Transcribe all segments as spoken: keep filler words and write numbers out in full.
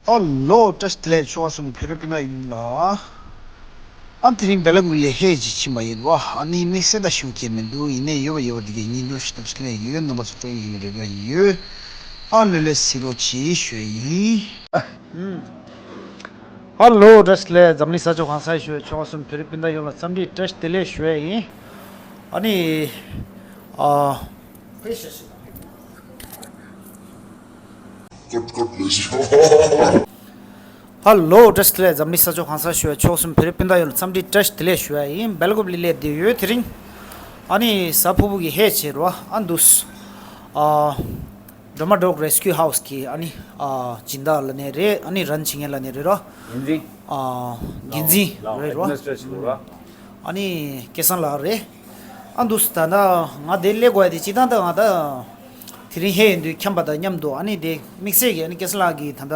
ཨ་ལོ། བཀྲ་ཤིས་བདེ་ལེགས། ཆོལ་ཁ་གསུམ་བོད་རིགས་སྤུན་ཟླ་ཡོངས་ལ། ཨ་དེ་རིང་སྦེལ་ཀོབ་ལ་ཧེ་ཅིག་ཕྱིན་པ་ཡིན་པ། ཨ་ནི་དམིགས་བསལ་ད་ཞུ་གི་མི་འདུག་ཡིན་ནའི་ཡོད་པ་ཡོད་པ་དེ་གའི་སྙིང་དོན་ཞུ་ཐབས་ཤིག་ལས་ཡོད། རྣམ་པ་ཚོ་སྤྲོ་ཡིན་རེ་བ་ཡོད། ཨ་ལོ་ལོ་གཟིགས་རོགས་གྱིས་ཞུ་ཡིན། ཨ་ལོ། བཀྲ་ཤིས་བདེ་ལེགས། འཛམ་གླིང་ས་ཕྱོགས་གང་སར་བཞུགས་ཆོལ་ཁ་གསུམ་བོད་རིགས་སྤུན་ཟླ་ཡོངས་ལ་འཚམས་འདྲི་བཀྲ་ཤིས་བདེ་ལེགས་ཞུ་ཡ་ཡིན། ཨ་ནི། ཨ། ཧ་ལོ། བཀྲ་ཤིས་བདེ་ལེགས། འཛམ་གླིང་ས་ཕྱོགས་གང་སར་བཞུགས་པའི་ཆོལ་གསུམ་བོད་རིགས་སྤུན་ཟླ་ཡོངས་ལ་འཚམས་འདྲི་བཀྲ་ཤིས་བདེ་ལེགས་ཞུ་ཡ་ཡིན། སྦེལ་ཀོབ་ལ་སླེབས་བསྡད་ཡོད་དེ་རིང་། ཨ་ནི་གཟའ་ཕུར་བུ་གི་ཧེ་བྱས་རོ་ཨ་འདུག་ཨ། སྒྲོལ་མ་ཌོག་རེ་སི་ཀིའུ་ཧའུ་སི་གི་ཨ་ནི་ཨ་སྦྱིན་བདག་ལབ་ནའི་རེད། ཨ་ནི་རན་བྱེད་མཁན་ལབ་ནའི་རེད་རོ། འགན་འཛིན། ཨ་འགན་འཛིན་རེད་རོ། ཨེ་ཌི་མི་ནི་སི་ཊྲེ་ཊར་ཞིག་རོ། ཨ་ནི་སྐལ་བཟང་ལགས་རེད། ཨ་འདུག་ད་ལྟ་ང་དེ་སླེབས་དགོས་ཡ་དེ་སྤྱིར་བཏང་ད་ང་ད་དེ་རིང་ཧེ་ཡིན་དུས་འཁྱམས་པ་དང་མཉམ་དུ་ཨ་ནི་དེ་དམིགས་བསལ་གྱི་ཨ་ནི་སྐལ་བཟང་ལགས་ཀྱིས་ད་ལྟ་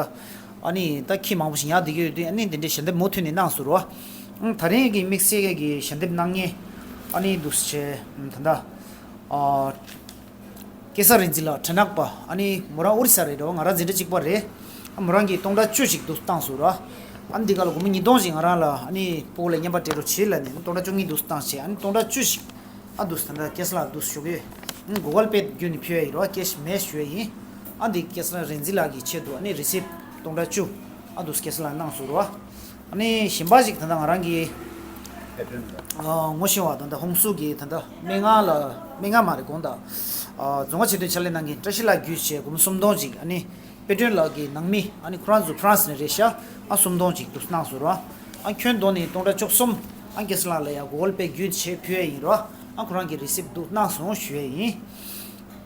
ཨ་ནི་ད་ཁྱི་མང་པོ་ཞིག་ཉར་བསྡད་ཀྱི་ཡོད་དུས་ཨ་ནི་དེ་འདྲའི་ཞལ་འདེབས་མུ་མཐུད་ནས་གནང་སོང་རོ། ཨང་། ད་རིང་གི་དམིགས་བསལ་གྱི་ཞལ་འདེབས་གནང་མཁན་ཨ་ནི་འདུག་སེ་བྱས་ད་ལྟ་ཨ། སྐལ་བཟང་རིག་འཛིན་ལགས། བྲེ་ནག་པ། ཨ་ནི་མོ་རང་ཨོ་རི་ས་རེད་རོ། ང་རང་འཛིན་གྲྭ་གཅིག་པ་རེད། ཨ་མོ་རང་གིས་སྟོང་ཕྲག་བཅུ་ཞིག་འདུག་བཏང་སོང་རོ། ཨ་ནི་འདི་ག་ལ་སྒོར་མོ་ཉིས་སྟོང་ཞིག་ང་རང་ལ་ཨ་ནི་སྤོ་ལགས་རྔན་པ་སྤྲད་རོགས་བྱེད་ལབ་ནས་སྟོང་ཕྲག་བཅུ་གཉིས་འདུག་བཏང་བྱས། ཨ་ནི་སྟོང་ཕྲག་བཅུ་ཞིག་ཨ་འདུག་ད་ལྟ་སྐལ་བཟང་ལགས་འདུག་ཞུ་གི་ཡོད། ཨ་གུ་གལ་པེ་བརྒྱུད་ནས་ཕུལ་བ་ཡིན་རོ། ཀེ་ཤི་མེད་ཞུ་བ་ཡིན། ཨ་འདི་སྐལ་བཟང་རིག་འཛིན་ལགས་ཀྱི་ཆེད་དུ་ཨ་ནི་རི་སིབ་སྟོང་ཕྲག་བཅུ་ཨ་འདུག་སྐལ་བཟང་ལགས་གནང་སོང་རོ། ཨ་ནི་གཞན་པ་ཞིག་ད་ལྟ་ང་རང་གི་ཨ་ངོ་ཤེས་པ་ད་ལྟ་ཧོང་སུ་གི་ད་ལྟ་སྨན་ཁང་ལ་སྨན་ཁང་མ་རེད་དགོངས་དག་ཨ་རྫོང་ཁ་ཆེད་དོན་ཕྱག་ལས་གནང་མཁན་བཀྲ་ཤིས་ལགས་བརྒྱུད་བྱས་སྒོར་མོ་སུམ་སྟོང་ཅིག་ཨ་ནི་དཔལ་སྒྲོན་ལགས་ཀྱི་ནང་མི་ཨ་ནི་ཁོ་རང་ཚོ་ཕ་རན་སི་ནས་རེད་ཤག་ཨ་སུམ་སྟོང་ཅིག་ཏུ་གནང་སོང་རོ། ཨ་ཁྱོན་བསྡོམས་ནས་སྟོང་ཕྲག་བཅུ་གསུམ་ཨ་སྐལ་བཟང་ལགས་ལ་ཡ་གུ་གལ་པེ་བརྒྱུད་བྱས་ཕུལ་ཡ་ཡིན་རོ། ཨ་ཁོ་རང་གི་རི་སིབ་འདུག་གནང་སོང་ཞུ་ཡ་ཡིན།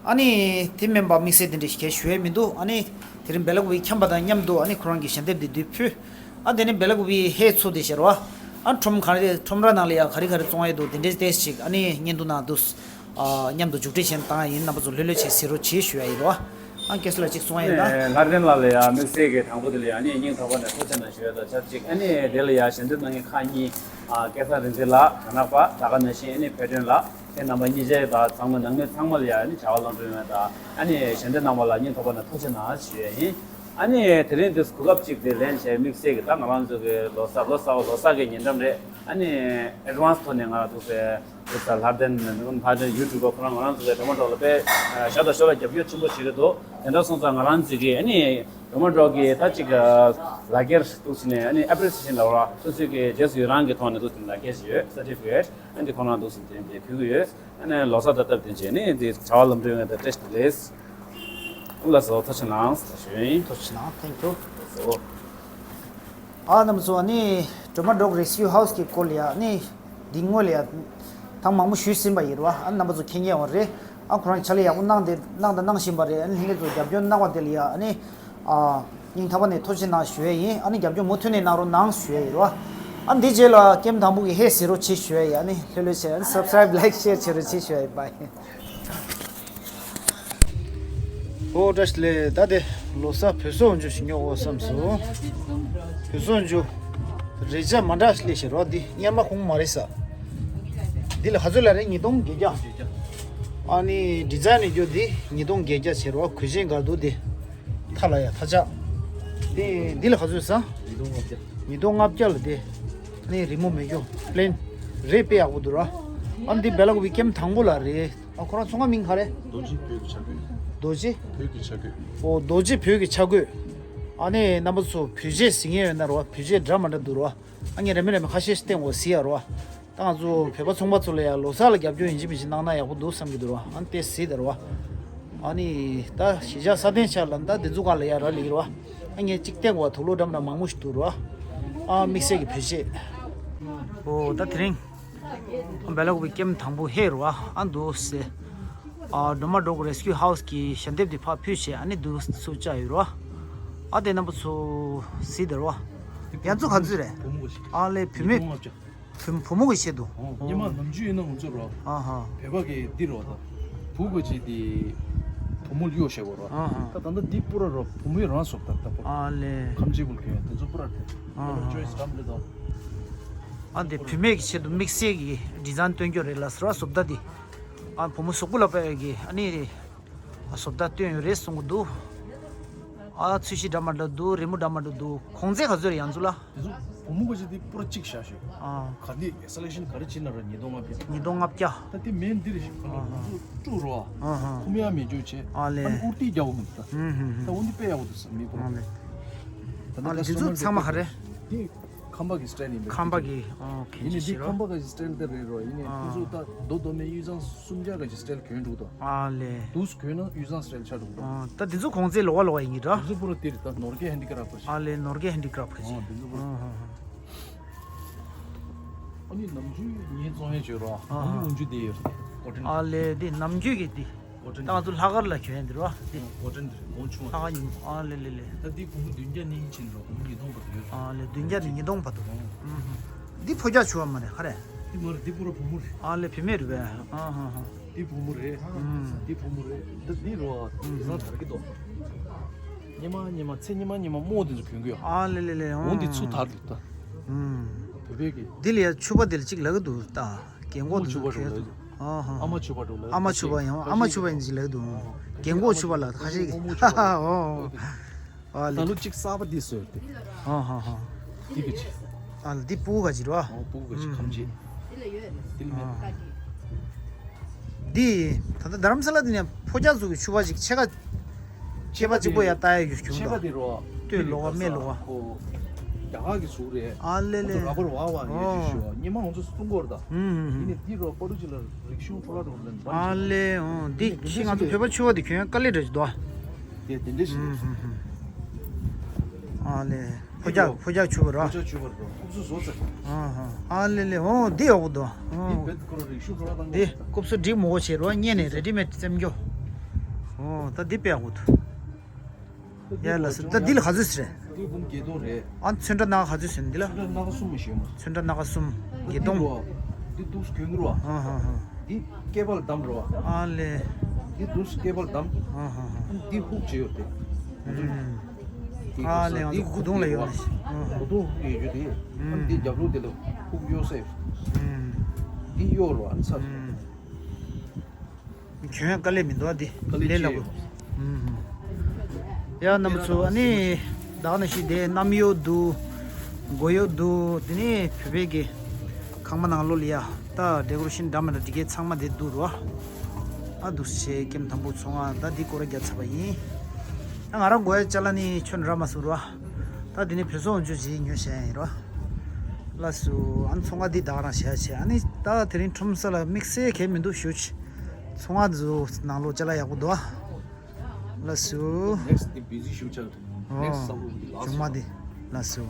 ཨ་ནི་དེ་མིན་པ་དམིགས་བསལ་དེ་འདྲ་ཞིག་གས་ཞུ་ཡ་མི་འདུག་ཨ་ནི་དེ་རིང་སྦེལ་ཀོབ་འཁྱམས་པ་དང་མཉམ་དུ་ཨ་ནི་ཁོ་རང་གི་ཞལ་འདེབས་འདི་བསྡུས་ཕུལ། ཨ་དེ་ནི་སྦེལ་ཀོབ་ཧེ་ཚུར་དེ་ཤར་བ། ཨ་ཁྲོམ་ག་རེ་ཁྲོམ་ར་ནང་ལ་ཡ་ག་རེ་ག་རེ་བཙོང་ཡ་འདུག་དེ་འདྲའི་ཏེས་ཅིག་ཨ་ནི་བརྙན་ཐུང་ནང་འདུག་ཨ་མཉམ་དུ་མཇུག་སྒྲིལ་བྱས་བཏང་ཡ་ཡིན། རྣམ་པ་ཚོ་ལྷོད་ལྷོད་བྱས་གཟིགས་རོགས་བྱེད་ཞུ་ཡ་ཡིན་རོ། ཨ་སྐལ་བཟང་ལགས་ཅིག་གསུང་ཡ་ཡིན་ན། ལྷ་ལྡན་ལགས་ལ་ཡ་དམིགས་བསལ་གྱི་དང་པོ་དེ་ལ་ཡ་ཨ་ནི་སྙིང་ཐག་པ་ནས་ཐུགས་རྗེ་གནང་ཞུ་ཡ་དང་ཆབས་ཅིག་ཨ་ནི་དེ་ལ་ཡ་ཞལ་འདེབས་གནང་མཁན་ཁག་གཉིས་ཨ་སྐལ་བཟང་རིག་འཛིན་ལགས། བྲེ་ནག་པ། ད་ག་ནང་བཞིན་ཨ་ནི་དཔལ་སྒྲོན་ལགས། ཁྱེད་རྣམ་པ་གཉིས་ཆའི་དང་ཚང་མ་ནང་མི་ཚང་མ་ལ་ཡ་ཨ་ནི་བྱ་བ་ལམ་འགྲོ་ཡོང་ཡ་དང་ཨ་ནི་ཞལ་འདེབས་གནང་བ་ལ་སྙིང་ཐག་པ་ནས་ཐུགས་རྗེ་གནང་ཞུ་ཡ་ཡིན། ཨ་ནི་དེ་རིང་འདི་གོ་སྐབས་ཅིག་དེ་ལེན་བྱས་དམིགས་བསལ་གྱི་ད་ང་རང་ཚོ་གི་ལོ་གསར་ལོ་གསར་པ་ལོ་གསར་གྱི་ཉེ་འགྲམ་རེད། ཨ་ནི་ཨེ་ཌི་ཝན་སི་ཐོག་ནས་ང་རང་ཚོ་གི་འདི་ལྷ་ལྡན་ལྷ་ལྡན་ཡུ་ཊུབ་པ་ཁོ་རང་ང་རང་ཚོ་གི་སྒྲོལ་མ་སྒྲོག་ལ་དཔེ་ཞབས་དང་ཞོར་ལ་རྒྱབ་སྐྱོར་ཆེན་པོ་བྱེད་ཀྱི་འདུག་དེ་འདྲ་སོང་ཙང་ང་རང་ཚོ་གི་ཨ་ནི་སྒྲོལ་མ་སྒྲོག་གི་ད་ཅིག་ལག་འཁྱེར་འདུག་ཟེར་ནས་ཨ་ནི་ཨེ་པི་རི་སི་ཨེ་ཤན་ལབ་ར་སོ་སོའི་གི་རྗེས་སུ་ཡི་རང་གི་ཐོག་ནས་འདུག་ཟེར་ནས་ལག་འཁྱེར་ཞིག་ཡོད། སར་ཊི་ཕི་ཀེ་ཊི་ཨ་ནི་ཁོ་རང་འདུག་ཟེར་ནས་དེ་འདྲ་ཕུལ་གྱི་ཡོད། ཨ་ནི་ལོ་གསར་དང་སྟབས་བསྟུན་བྱས་ནས་འདི་བྱ་བ་ལམ་འགྲོ་ཡོང་བའི་བཀྲ་ཤིས་བདེ་ལེགས། ལགས་སོ། ཐུགས་རྗེ་གནང་ཟེར་ཞུ་ཡིན། ཐུགས་རྗེ་གནང་། Thank you། ལགས་སོ། ཨ་རྣམ་པ་ཚོ་ཨ་ནི་སྒྲོལ་མ་སྒྲོག་རེ་སི་ཀིའུ་ཧའུ་སི་གི་སྐོར་ལ་ཡ་ཨ་ནི་འདི་སྔོན་ལ་ཡ་ཐེངས་མང་པོ་ཞུས་ཟིན་པ་ཡིན་རོ། ཨ་རྣམ་པ་ཚོ་མཁྱེན་མཁྱེན་པ་རེད། ཨ་ཁོ་རང་ཕྱག་ལས་ཡག་པོ་གནང་དེ་གནང་དང་གནང་བཞིན་པ་རེད། ཨ་ནི་ལྷན་རྒྱས་ཚོ་རྒྱབ་སྐྱོར་གནང་བ་དེ་ལ་ཡ་ཨ་ནི་ཨ་སྙིང་ཐག་པ་ནས་ཐུགས་རྗེ་གནང་ཞུ་ཡས་ཡིན། ཨ་ནི་རྒྱབ་སྐྱོར་མུ་མཐུད་ནས་གནང་རོགས་གནང་ཞུ་ཡས་ཡིན་རོ། ཨ་འདི་རྗེས་ལ་ཀེམ་དང་པོ་གི་ཧེ་ཟེར་རོགས་བྱེད་ཞུ་ཡས་ཡིན། ཨ་ནི་ལྷོད་ལྷོད་བྱས། ཨ་ནི་སབ་སི་ཀ་རའིབ་ལའིཀ་ཤེར་བྱེད་རོགས་བྱེད་ཞུ་ཡས་ཡིན། བཱའི། ཨོ་བཀྲ་ཤིས་བདེ་ལེགས། ད་དེ་ལོ་གསར་བོད་ཟླ་འཇུ་ཞིག་ཉོ་དགོས་བསམ་སོང་། བོད་ཟླ་འཇུ་རེ་ཅག་མ་འདྲ་ཞིག་སླེབས་ཤག་རོ། འདི་སྔོན་མ་གོང་མ་རེད་ས། འདི་ལ་ག་ཚོད་ལ་རེད། ཉིས་སྟོང་བརྒྱད་བརྒྱ། ཨ་ནི་ཌི་ཛའིན་ནི་རྒྱུ་འདི་ཉིས་སྟོང་བརྒྱད་བརྒྱ་བྱས་རོ། གོས་ཆེན་དཀར་འདུག་འདི། མཐའ་ལ་ཡ་མཐའ་ལྕགས། དེ་འདི་ལ་ག་ཚོད་ཟ། ཉིས་སྟོང་ལྔ་བརྒྱ། ཉིས་སྟོང་ལྔ་བརྒྱ་ལ་དེ། ཨ་ནི་རི་མོ་མེད་རྒྱུ་པི་ལེན་རེད། དཔེ་ཡག་པོ་འདུག་ར། ཨ་ནི་འདི་སྦེལ་ཀོབ་ཀེམ་དང་པོ་ལ་རེད། ཨ་ཁོ་རང་ཚོང་ཁང་མིང་ག་རེ། རྡོ་རྗེ་བོད་ཀྱི་ཆ་བགོས། རྡོ་རྗེ། བོད་ཀྱི་ཆ་བགོས། ཨོ་རྡོ་རྗེ་བོད་ཀྱི་ཆ་བགོས། ཨ་ནི་རྣམ་པ་ཚོ་བོད་ཆས་གཟིགས་མཁན་ཡོད་ན་རོ། བོད་ཆས་འདྲ་མ་འདྲ་འདུག་རོ། ཨ་ངས་རེ་མི་རེ་མི་ཁ་ཤས་ཤིག་བསྟན་དགོས་ཟེར་ཡ་རོ། ད་ང་ཚོ་བོད་པ་ཚོང་པ་ཚོ་ལ་ཡང་ལོ་གསར་ལ་རྒྱབ་སྐྱོར་ཡིན་གཅིག་མིན་གཅིག་གནང་ན་ཡག་པོ་འདུག་བསམ་གྱི་འདུག་ར། ཨ་ནི་དེ་གཟིགས་དང་ར། ཨ་ནི་ད་གཞིས་ཆགས་སྲ་བརྟན་ཆགས་ལ་ད་འདི་ཚོ་སྒང་ལ་ཡ་རག་ལས་ཀྱི་ར། ཨ་ངས་གཅིག་བསྟན་དགོས་པ་དུག་ལོག་འདྲ་མི་འདྲ་མང་པོ་ཞིག་འདུག་ར། ཨ་དམིགས་བསལ་གྱི་བོད་ཆས། ཨོ་ད་དེ་རིང་སྦེལ་ཀོབ་ཀེམ་དང་པོ་ཧེ་ར་ཨ་འདུག་སེ། ཨ་སྒྲོལ་མ་སྒྲོག་རེ་སི་ཀིའུ་ཧའུ་སི་གི་ཞལ་འདེབས་དེ་ཕར་ཕུལ་བྱས་ཨ་ནི་འདུག་སེ་བཅར་ཡོད་ར། ཨ་དེ་རྣམ་པ་ཚོ་གཟིགས་དང་ར། ཡ་མཚན་ག་ཚོད་རེད། བུ་མོ་གི་ཞིག་ཨ་ལས་བུད་མེད། ཉིས་སྟོང་ལྔ་བརྒྱ། བུ་བུ་མོ་གི་ཆེད་དུ། ཨོ། ཉི་མ་ནམ་རྒྱུན་ཡིན་ན་ང་ཚོ་རོ། ཨ་ཧ། བོད་པ་གི་འདི་རོ་ད། བུ་གི་ཆེད་དེ། བུ་མོ་གཡོག་བྱེད་དགོས་རོ། ཨ་ཧ། ད་ད་ལྟ་འདི་པུ་ར་རོ་བུ་མོའི་རང་བཟོ་ལྟ་ལྟ་བུ། ཨ་ལས། ཁམ་ཆེ་བུ་གི་དེ་ཚོ་པུ་ར་རེད། ཨ་ཧ། ཅོ་ཡི་སི་འདྲ་མི་འདུག་ཨ་འདི་བུད་མེད་ཀྱི་ཆེད་དུ་དམིགས་བསལ་གྱི་ཌི་ཛའིན་སྟོན་རྒྱུ་རེད་ལ་ཟེར་བ་བཟོ་ལྟ་འདི། ཨ་བུ་མོ་གཟུགས་པོ་ལ་དཔག་ཡས་ཀྱི་ཨ་ནི། བཟོ་ལྟ་བཏོན་ཡོད་རེད་གསུང་གི་འདུག་ཨ་ཚོས་གཞི་འདྲ་མི་འདྲ་འདུག་རི་མོ་འདྲ་མི་འདྲ་འདུག་གོང་ཚད་ག་ཚོད་རེད་ཡང་ཚུལ་ལ། དེ་ཚོ་བུ་མོ་ག་ཅིག་དེ་པུ་ར་གཅིག་བཞག་ཤོད། ཨ། ག་འདི་སེ་ལེག་ཤན་ག་རེ་བྱེད་ན་ར་ཉིས་སྟོང་ལྔ་བརྒྱ། ཉིས་སྟོང་ལྔ་བརྒྱ། ད་དེ་མེན་འདི་རེད་ཤོད་ག་ལ་ཨ་ཧ། ང་ཚོ་ཀྲུ་རོ་ཨ། ཨ་ཧ། ཁུམ་ཡ་མེ་ཇོ་ཆེ། ཨ་ལེ། ཨ་ནི་ཨུར་ཏི་རྒྱག་འོ་མི་འདུག་ད། ཧུམ་ཧུམ་ཧུམ། ད་འོ་འདི་དཔེ་ཡག་པོ་འདུག་ས་མི་པོ། ཨ་ལེ། ད་ཨ་ལེ་འདི་ཚོ་ཚང་མ་ག་རེ། དེ་ཁམས་པ་གི་སི་ཊལ་ཡིན་པས། ཁམས་པ་གི་ཨོ་ཁེ་ཡིན་ནི་འདི་ཁམས་པ་གི་སི་ཊལ་དེ་རེད་རོ། ཡིན་ནི་ཨ། ཁོ་ཚོ་ད་རྡོ་རྡོ་མའི་དབུས་གཙང་སུམ་བརྒྱ་གི་སི་ཊལ་གྱོན་འདུག་ད། ཨ་ལེ། དུས་གྱོན་ན་དབུས་གཙང་སི་ཊལ་ཆགས་འདུག་ད། ཨ་ད་འདི་ཚོ་གོང་ཚད་ལོགས་ཀ་ལོགས་ཀ་ཡིན་གྱི་འདྲ། འདི་ཚོ་པུ་ར་དེ་རེད་ད། ནོར་གེ་ཧན་ཌི་ཀ་རབ་པ་ཞིག་ཨ་ལེ་ནོར་གེ་ཧན་ཌི་ཀ་རབ་པ་ཞིག་ཨ་འདི་ཚོ་པུ་ར། ཨ་ཧ་ཧ། ཨ་ནི་ནམ་རྒྱུན་ངའི་བཙོང་ཡས་བྱོས་རོ། ཨ་ཨ་ནི་འུན་ཆུ་དེ་ཡོད་རེད། ཀོ་ཊོན། ཨ་ལེ་འདི་ནམ་རྒྱུན་གྱི་འདི། ཀོ་ཊོན། ད་ང་ཚོ་ལྷག་དཀར་ལ་གྱོན་ཡས་འདི་རོ་འདི། ཀོ་ཊོན་འདི་རེད་གོང་ཆུང་བ། ལྷག་དཀར་ཉིན་ཨ་ལེ་ལེ་ལེ། ད་འདི་སྒོར་མོ་བདུན་བརྒྱ་ནས་ཕྱིན་རོ། སྒོར་མོ་ཉིས་སྟོང་བར་དུ་ཡོད། ཨ་ལེ་བདུན་བརྒྱ་ནས་ཉིས་སྟོང་བར་དུ། ཨ་ཧ། འདི་ཕོ་རྒྱག་ཕྱུ་པ་མ་རེད་ག་རེ། འདི་མ་རེད་འདི་པུ་ར་བུ་མོ་རེད། ཨ་ལེ་བུད་མེད་རེད་པས། ཨ་ཧ་ཧ། འདི་བུ་མོ་རེད། ཨུམ། འདི་བུ་མོ་རེད། འདི་འདི་རོ། ཨུམ། དེང་སང་དར་གྱི་འདུག་སྙེ་མ་སྙེ་མ་ཚེ་སྙེ་མ་སྙེ་མ་རྨོ་དེ་ཚོ་གྱོན་གྱི་ཡོད། ཨ་ལེ་ལེ་ལེ་འོ་འོ་འདི་ཚུ་དར་འདུག་ད། ཨུམ། བོད་པའི་གི། འདི་ལ་ཡ་ཕྱུ་པ་དེ་ལ་གཅིག་ལབ་ཀྱི་འདུག་ད། རྒན་གོག་དེ་ཚོ་གྱོན་འདུག་ཨ་ཧ་ཧ། ཨ་མ་ཕྱུ་པ་འགྲོ་ལབ། ཨ་མ་ཕྱུ་པ་ཡང་ཨ་མ་ཕྱུ་པ་ཡིན་ཅིག་ལབ་ཀྱི་འདུག་རྒན་གོག་ཕྱུ་པ་ལ་ཁ་ཤས་ཀྱི། ཨ་ཧ་ཧ། ཨོ། ཨ་ད་ལེ། ལོ་གཅིག་གསར་པ་འདི་བཟོས་ཏེ། ཨ་ཧ་ཧ། འདི་གི་ཆེ། ཨ་ལེ་འདི་སྤུ་གུ་ག་ཅིག་རེད་བ། ཨོ་སྤུ་གུ་ག་ཅིག་ཁམ་ཆེ། འདི་ལ་ཡོད། འདི་ལ་མེད། ཨ། འདི་ད་ལྟ་རྡ་རམ་ས་ལ་འདི་ནས་ཕོ་རྒྱག་ཚོ་གི་ཕྱུ་པ་ཅིག་ཕྱེད་ཀ་ཕྱེད་པ་གཅིག་པོ་ཡ་ལྟ་ཡ་ཡོད་ཁྱོད་ཕྱེད་ཀ་ད། འདི་རོ། སྟོད་ལོགས་ཀ་སྨད་ལོགས་ཀ་ཁོ་རྒྱ་གར་གི་གཟུགས་རེད། ཨ་ལེ་ལེ། ཁོ་ཚོ་ར་བར་བ་བ་ཡོད་ཅིག་ཤོ་ཉི་མ་ང་ཚོ་སྲུང་སྐོར་ད། ཧུམ་ཧུམ་ཧུམ། འདི་ནས་འདི་རོ་པ་རུ་ཅི་ལ་རིག་གཞུང་འཕྲོ་བརླག་འགྲོ་ལེན་པ། ཨ་ལེ་ཨོ་འདི་ཕྱི་ང་ཚོ་བོད་པ་ཕྱུ་པ་འདི་གྱོན་དཀའ་ལས་འདྲ་ཅིག་འདུག་ཨ། དེ་དེ་འདྲ་ཞིག་རེད། ཧུམ་ཧུམ་ཧུམ། ཨ་ལེ། ཕོ་རྒྱག་ཕོ་རྒྱག་ཕྱུ་པ་ར། ཕོ་རྒྱག་ཕྱུ་པ་ར་རྐུབ་སུ་བཟོ་ཚར། ཨ་ཧ། ཨ་ལེ་ལེ་ཨོ་འདི་ཡག་པོ་འདུག་ཨ། འདི་བེད་ཁོ་ར་རིག་ཤུ་ཁོ་ར་དང་འདི་རྐུབ་སུ་འགྲིག་མོ་ཆེ་རོ་བརྙན་ནས་རེ་ཌི་མེད་བཙེམ་རྒྱོ། ཨོ་ད་འདི་དཔེ་ཡག་པོ་འདུག་ཡ་ལ་སི་ད་འདི་ལ་ག་ཚོད་ཟེར། འདི་བུམ་བརྒྱད་སྟོང་རེད། ཨ་ཚོན་ཁྲ་སྣ་ཁ་ག་ཚོད་ཟེར་འདི་ལ། ཚོན་ཁྲ་སྣ་ཁ་གསུམ་མ་ཞེས་མ། ཚོན་ཁྲ་སྣ་ཁ་གསུམ་བརྒྱད་སྟོང་། འདི་འདུག་གྱོན་གི་རོ། ཨ་ཧ་ཧ། འདི་སྐེད་པ་ལ་བསྡམས་རོ། ཨ་ལེ། འདི་འདུག་སྐེད་པ་ལ་བསྡམས། ཨ་ཧ་ཧ། འདི་ཧུག་བྱས་ཡོད་དེ། ཨ་ལེ་ང་ཚོ་གུ་དུང་ལ་ཡོད་ནི། ཨ་ཧ། གུ་དུང་ཧུག་ཡོད་རྒྱུ་དེ། ཨ་འདི་རྒྱབ་ལོགས་དེ་ལ་ཧུག་གཡོག་ས་ཡོད། འདི་གཡོག་རོ་ཨ་ནི་ཚར། གྱོན་དཀའ་ལས་མི་འདུག་ཨ་འདི། དཀའ་ལས་ལས་སླ་པོ། ཆེ་ཡོད། ཧུམ་ཧུམ། ཡ་རྣམ་པ་ཚོ་ཨ་ནི་ད་ག་ནང་བཞིན་དེ་གནམ་གཡོག་འདུག་སྒོ་གཡོག་འདུག་དེ་ནས་བོད་པའི་གི་ཁང་པ་ནང་ལོགས་ལ་ཡ་ད་ཌེ་ཀོ་རེ་ཤན་འདྲ་མི་འདྲ་འདི་གའི་ཚང་མ་དེ་འདུག་རོ། ཨ་འདུག་སེ་ཀེམ་དང་པོ་ཚོང་ང་ད་འདི་སྐོར་ར་རྒྱག་ཚར་བ་ཡིན། ད་ང་རང་དགོས་ཡ་ཅ་ལག་ནི་ཁྱོན་རག་མ་སོང་རོ། ད་དེ་ནས་བོད་སོག་འོང་ཆུ་ཇི་ཉོ་བྱས་ཡིན་རོ། ལགས་སོ། ཨ་ནི་ཚོང་ཁང་འདི་ད་ག་རང་བྱས་བྱས་ཨ་ནི་ད་དེ་རིང་ཁྲོམ་ས་ལ་དམིགས་བསལ་གས་མི་འདུག་ཞུ་ཆེ། ཚོང་ཁང་ཚོ་ནང་ལོགས་ཅ་ལག་ཡག་པོ་འདུག་ཨ། ལགས་སོ། ནེགསི་འདི་བི་ཟི་ཞུ་ཆགས་འདུག་ཨོ། ནེགསི་ས་ལུག་འདི་ལགས་སོ། ཆུང་མ་འདི། ལགས་སོ།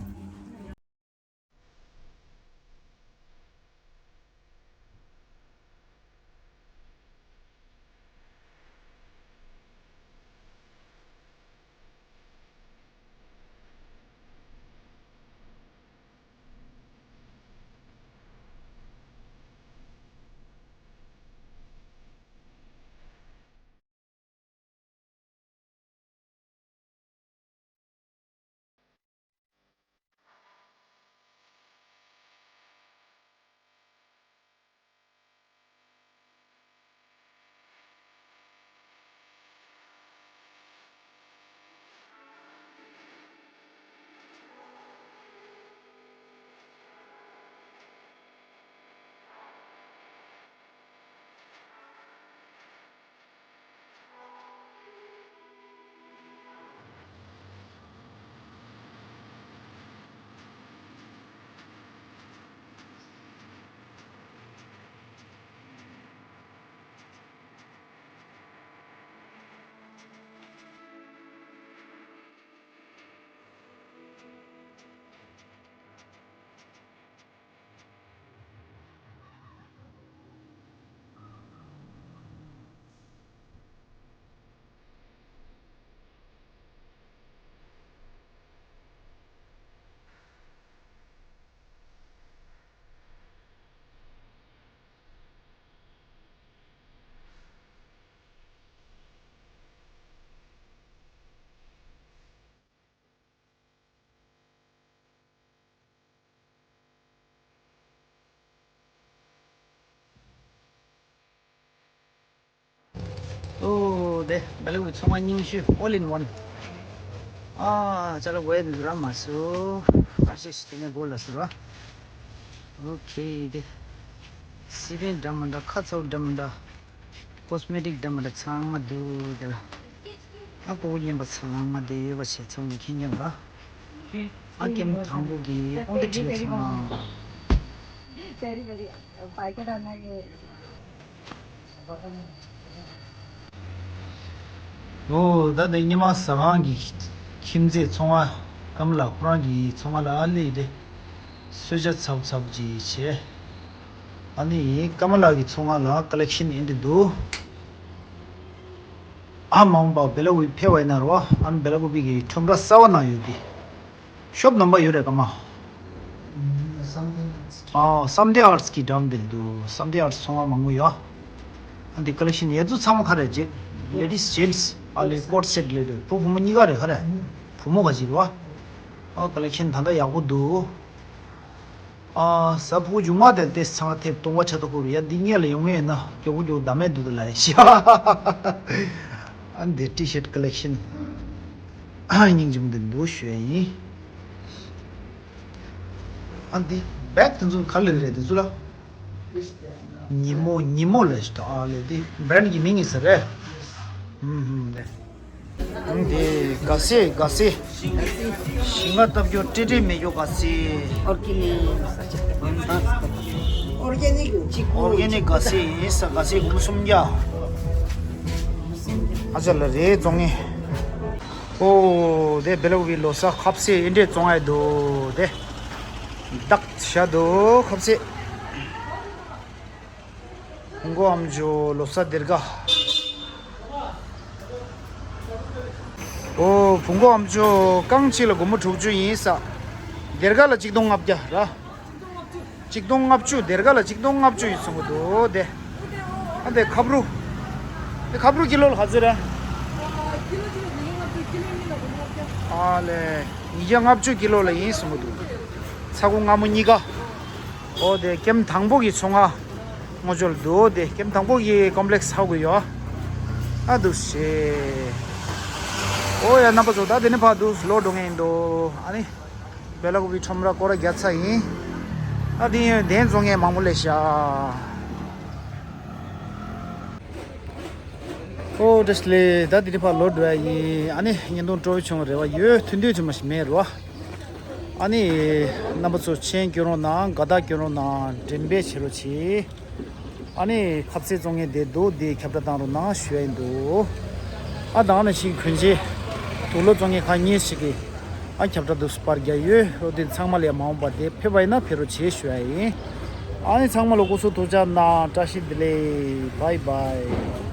ཨོ་དེ་བེ་ལུ་གི་ཚོང་པ་རྙིང་ཤོས་all in one། ཨ་ཅ་ལག་དགོས་ཡ་འདུག་ར། མ་སུ་ཨ་ཤེ་ཤི་དེ་ནས་སྒོ་ལ་སུ་ར། ཨོ་ཁེ་དེ། སི་པན་འདྲ་མི་འདྲ། ཁ་ཚ་བོ་འདྲ་མི་འདྲ། ཀོ་སི་མེ་ཊིག་འདྲ་མི་འདྲ་ཚང་མ་འདུག་དེ་ལ། ཨ་ཕྲུ་གུ་རྙིང་པ་ཚང་མ་དེ་ཡོད་པ་བྱས་ཚང་མས་མཁྱེན་མཁྱེན་པ། ཨ་ཀེམ་དང་པོ་གི་དཔུང་སྡེ་ཁྲིད་ལ་སོང་ང་། ཨོ་ད་ནི་ཉི་མ་ཟ་ཁང་གི་ཁྱིམ་མཚེས་ཚོང་ཁང་ཀམ་ལ་ཁོ་རང་གི་ཚོང་ཁང་ལ་ཨ་ལི་དེ་གསོལ་ཇ་ཚབ་ཚབ་ཅིག་བྱས། ཨ་ནི་ཀམ་ལ་གི་ཚོང་ཁང་ལ་ཀ་ལེག་ཤན་ཨེ་འདྲ་འདུག་ཨ་མ་འོངས་པ་བེ་ལ་ཀུ་པི་ཕེབས་པ་ཡིན་ན་རོ། ཨ་ནི་བེ་ལ་ཀུ་པི་གི་ཁྲོམ་ར་གསར་པ་ནང་ཡོད་དེ། ཤོབ་ནམ་པ་ཡོད་རེད་ཀ་མ། ཨ་སམ་དེ་ཨར་ཊི་གི་འགྲམ་དེར་འདུག་སམ་དེ་ཨར་ཊི་ཚོང་ཁང་མང་པོ་ཡོད། ཨ་འདི་ཀ་ལེག་ཤན་ཡ་ཚུ་ཚང་མ་ག་རེ་ཇེ་ལེ་ཌིས་ཇེན་ཊི་ཨ་ལེ་ཀོཊ་སེ་ཊི་ལེ་དུ་བུ་བུ་མོ་གཉིས་ཀ་རེད། ག་རེ་བུ་མོ་ག་ཅིག་རེད་བ། ཨ་ཀ་ལེག་ཤན་ད་ལྟ་ཡག་པོ་འདུག་ཨ་ཟ་ཕྲུ་གུ་མཇུག་མ་དེ་ཏེ་ཚང་ཐེབས་སྟོང་པ་ཆ་ཏོ་ཁུར་ཡ་འདི་ངས་ལ་ཡོང་ངེས་ན་མགྱོགས་པོ་མགྱོགས་བདག་མེད་འདུག་ད་ལ་ཡ་ཤི། ཨ་འདི་ཊི་ཤར་ཊི་ཀ་ལེག་ཤན་སྙིང་རྗེ་མོ་འདི་འདུག་ཞུ་ཡ་ཡིན། ཨ་འདི་བེག་དེ་ཚོ་ག་ལེ་རེད་དེ་ཚོ་ལ། ཉི་མོ་ཉི་མོ་ལ་ཞིག་ཨ་ལེ་འདི་བྷ་རན་ཌི་གི་མིང་ཡིན་ས་རེད། ཧུམ་ཧུམ་རེད། འདི་ག་སེ་ག་སེ། ཞིང་ཁ་བཏབ་རྒྱུ་ཏྲེ་ཏྲེ་མེད་རྒྱུ་ག་སེ། ཨོར་ཀེ་ནིག་ཨོར་ཀེ་ནིག་ག་སེ་ཡིན་ས་ག་སེ་སྒོར་མོ་སུམ་བརྒྱ། ཨ་ཅག་ལ་རེད་བཙོང་ངེ། ཨོ་དེ་བེ་ལ་ཀུ་པི་ལོ་གསར་ཁ་ཟས་ཨེ་འདྲས་བཙོང་ཡ་འདུག་དེ། བདག་བཞག་འདུག་ཁ་ཟས། བུ་མགོ་ཨམ་ཅོག་ལོ་གསར་སྡེར་ཁ། ཨོ་བུ་མགོ་ཨམ་ཅོག་རྐང་གཅིག་ལ་སྒོར་མོ་དྲུག་ཅུ་ཡིན་ས། སྡེར་ཁ་ལ་གཅིག་སྟོང་ལྔ་བརྒྱ་ར། གཅིག་སྟོང་ལྔ་བཅུ། སྡེར་ཁ་ལ་གཅིག་སྟོང་ལྔ་བཅུ་ཡིན་གསུང་གི་འདུག་དེ། ཨ་དེ་ཁབ་རུ། དེ་ཁབ་རུ་ཀི་ལོ་ལ་ག་ཚོད་རེད། ཨ་ལེ། ཉིས་བརྒྱ་ལྔ་བཅུ་ཀི་ལོ་ལ་ཡིན་གསུང་གི་འདུག་ཚ་ཁུ་མངར་མོ་གཉིས་ཀ། ཨོ་དེ་ཀེམ་དང་པོ་གི་ཚོང་ཁང་ངོ་ཅོལ་འདུག་དེ་ཀེམ་དང་པོ་གི་ཀོམ་པི་ལེག་སི་ཧ་གོ་ཡོད། ཨ་འདུག་སེ། ཨོ་ཡ་རྣམ་པ་ཚོ་ད་དེ་ནས་ཕར་འདུག་ལོག་འགྲོ་མཁན་ཡིན་འདུག་ཨ་ནི། བེ་ལ་ཀུ་པི་ཁྲོམ་ར་སྐོར་ར་བརྒྱབ་ཚར་ཡིན། ཨ་དེ་ཡང་གདན་བཙོང་མཁན་མང་པོ་སླེབས་ཤག་ཨོ་བཀྲ་ཤིས་བདེ་ལེགས། ད་དེ་རིང་ཕར་ལོག་འགྲོ་ཡ་ཡིན། ཨ་ནི་བརྙན་ཐུང་སྤྲོ་བོ་བྱུང་བའི་རེ་བ་ཡོད། ཐུང་ཐུང་ཙམ་མ་ཞིག་མེད་རོ། ཨ་ནི་རྣམ་པ་ཚོ་མཆན་སྐྱོན་རོགས་གནང་། དགའ་རྟགས་སྐྱོན་རོགས་གནང་། འགྲེམས་སྤེལ་བྱེད་རོགས་བྱེད། ཨ་ནི་ཁ་ཟས་བཙོང་མཁན་དེ་འདུག་དེ་ཁྱབ་བསྒྲགས་བཏང་རོགས་གནང་ཞུ་ཡ་ཡིན་འདུག་ཨ་དང་ནང་བཞིན་གོན་ཆས་དུག་ལོག་བཙོང་མཁན་ཁག་གཉིས་ཤིག་གིས་ཨ་ཁྱབ་བསྒྲགས་འདུག་སེ་པར་རྒྱག་ཡོད། འོ་དེ་ཚང་མ་ལ་ཡ་མ་འོངས་པ་དེ་ཕེབས་པ་ཡིན་ན་ཕེབས་རོགས་བྱེད་ཞུ་ཡ་ཡིན། ཨ་ནི་ཚང་མ་ལ་སྐུ་གཟུགས་ཐུགས་ཅག་གནང་། བཀྲ་ཤིས་བདེ་ལེགས། བྷའི་བྷའི།